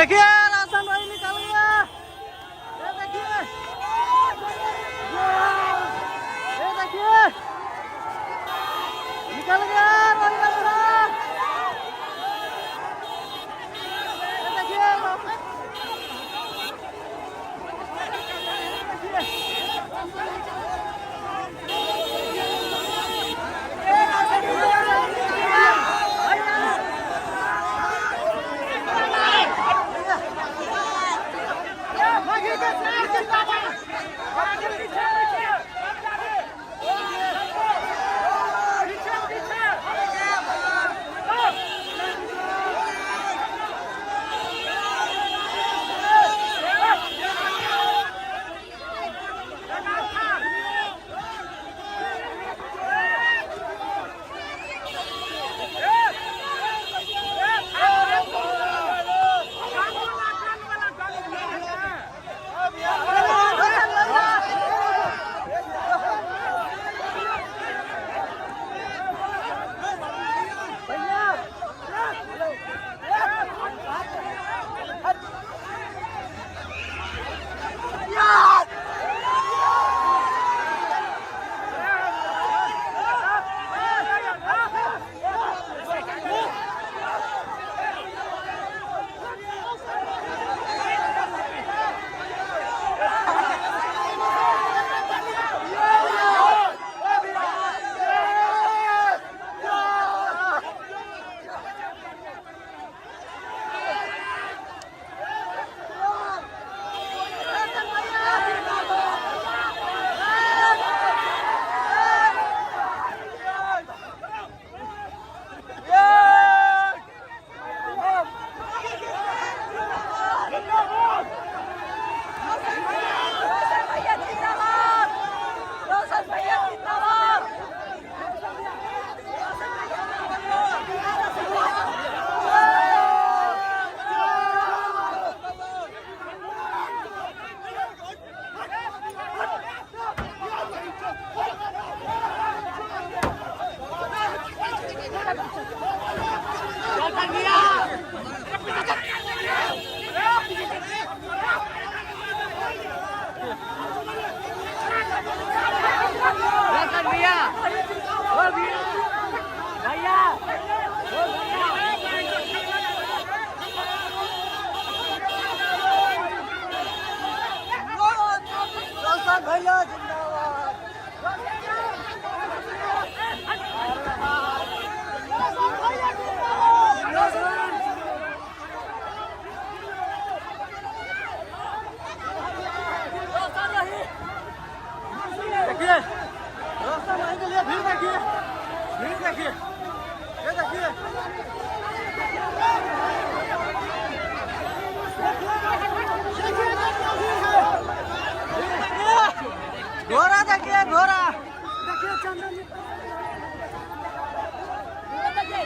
देखिए रोशन भाई निकल गया। ये देखिए, ये देखिए निकल गया रोहित सर। ये देखिए, भैया जिंदाबाद, रोशन भैया जिंदाबाद। रोशन भैया, ओ भैया, भैया, ओ भैया। रोशन भैया जिंदाबाद। रोशन देखिए, रोशन भाई के लिए भीड़ देखिए, भीड़ देखिए, ये देखिए। घोड़ा देखिए, घोड़ा देखिए, चंदन जी देखिए।